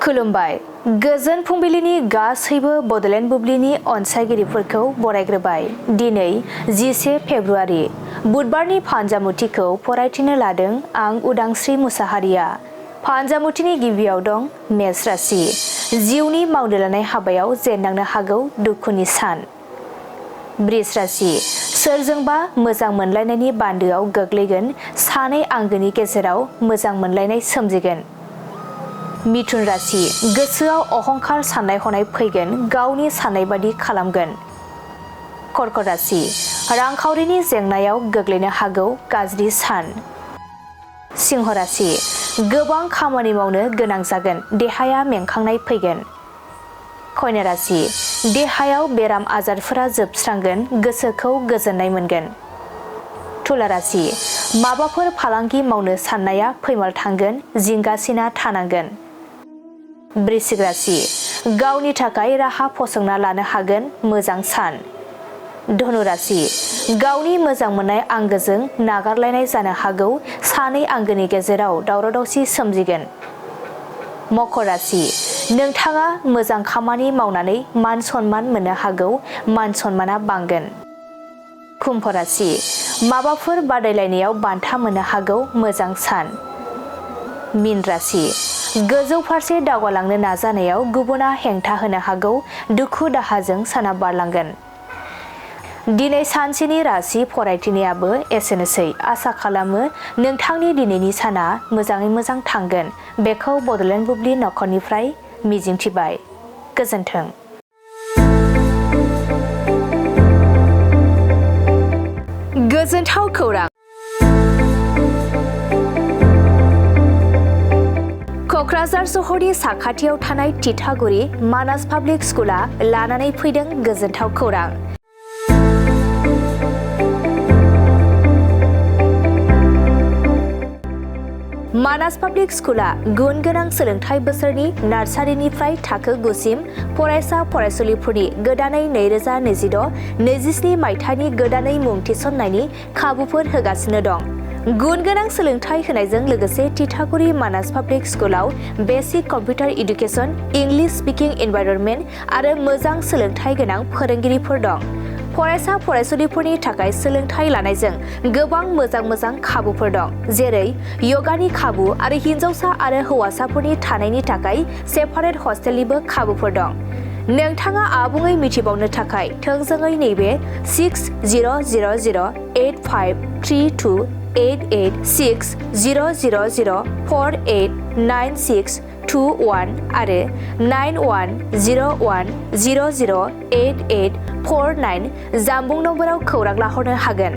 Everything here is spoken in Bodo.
खुलुमबाय गोजोन फुंबिलिनि गासैबो बडलेण्ड बुब्लिनि अनसायगिरिफोरखौ बरायग्रोबाय। दिनै 11 फेब्रुआरि बुधबारनि फानजामुथिखौ फरायथिनो लादों आं उदांस्रि मुसाहारिया। फानजामुथिनि गिबियाव दं मेष राशि। जिउनि मावनो लानाय हाबायाव जेननांनो हागौ दुखुनि सान। बृष राशि। सोरजोंबा मोजां मोनलायनायनि बान्दोआव गोग्लैगोन, सानै आंगोनि गेजेराव मोजां मोनलायनाय सोमजिगोन। मिथुन राशि। गोसोआव अहंखार साननाय हनाय फैगोन, गावनि साननाय बादि खालामगोन। कर्कट राशि। रांखावरिनि जेंनायाव गोग्लैनो हागौ, गाज्रि सान। सिंह राशि। गोबां खामानि मावनो गोनां जागोन, देहाया मेंखांनाय फैगोन। कन्या राशि। देहायाव बेराम आजारफोरा जोबस्रांगोन, गोसोखौ गोजोननाय मोनगोन। तुला राशि। माबाफोर फालांगि मावनो साननाया फैमाल थांगोन, जिंगासिना थानांगोन। वृश्चिक राशि। गावनि थाखाय राहा फसंना लानो हागोन, मोजां सान। धनु राशि। गावनि मोजां मोननाय आंगोजों नागारलायनाय जानो हागौ, सानै आंगोनि गेजेराव दावराव दावसि सोमजिगोन। मकर राशि। नोंथाङा मोजां खामानि मावनानै मान सन्मान मोननो हागौ, मान सन्माना बांगोन। कुम्भ राशि। माबाफोर बादायलायनायाव बान्था मोननो हागौ, मोजां सान। मीन राशि। गोजौ फारसे दावगालांनो नाजानायाव गुबुना हेंथा होनो हागौ, दुखु दाहाजों साना बारलांगोन। दिनै सानसेनि राशि फरायथिनायाबो एसेनोसै। आसा खालामो नोंथांनि दिनैनि साना मोजाङै मोजां थांगोन, बेखौ बडलेण्ड बुब्लि नखरनिफ्राय मिजिंथिबाय। गोजोन्थों। गोजोनथाव खौरां। क'क्राझार सहरनि साखाथियाव थानाय तितागुरि मानास पाब्लिक स्कुला लानानै फैदों गोजोनथाव खौरां। मानास पाब्लिक स्कुला गुन गोनां सोलोंथाइ बोसोरनि नार्सारिनिफ्राय थाखो 9 सिम फरायसा फरायसुलिफोरनि गोदानै 2026-27 मायथाइनि गोदानै मुं थिसननायनि खाबुफोर होगासिनो दं। गुन गोनां सोलोंथाइ होनायजों लोगोसे तितागुरि मानास पाब्लिक स्कुलाव basic computer education, English speaking environment आरो मोजां सोलोंथाइ गोनां फोरोंगिरिफोर दं। फरायसा फरायसुलिफोरनि थाखाय सोलोंथाइ लानायजों गोबां मोजां खाबुफोर दं, जेरै यगानि खाबु आरो हिन्जावसा आरो हौवासाफोरनि थानायनि थाखाय सेपारेट हस्टेलनिबो खाबुफोर दं। नोंथाङा आबुङै मिथिबावनो थाखाय थोंजोङै नैबे 60008532886000489621 आरो 9101008849 जानबुं नम्बराव खौरां लाहरनो हागोन।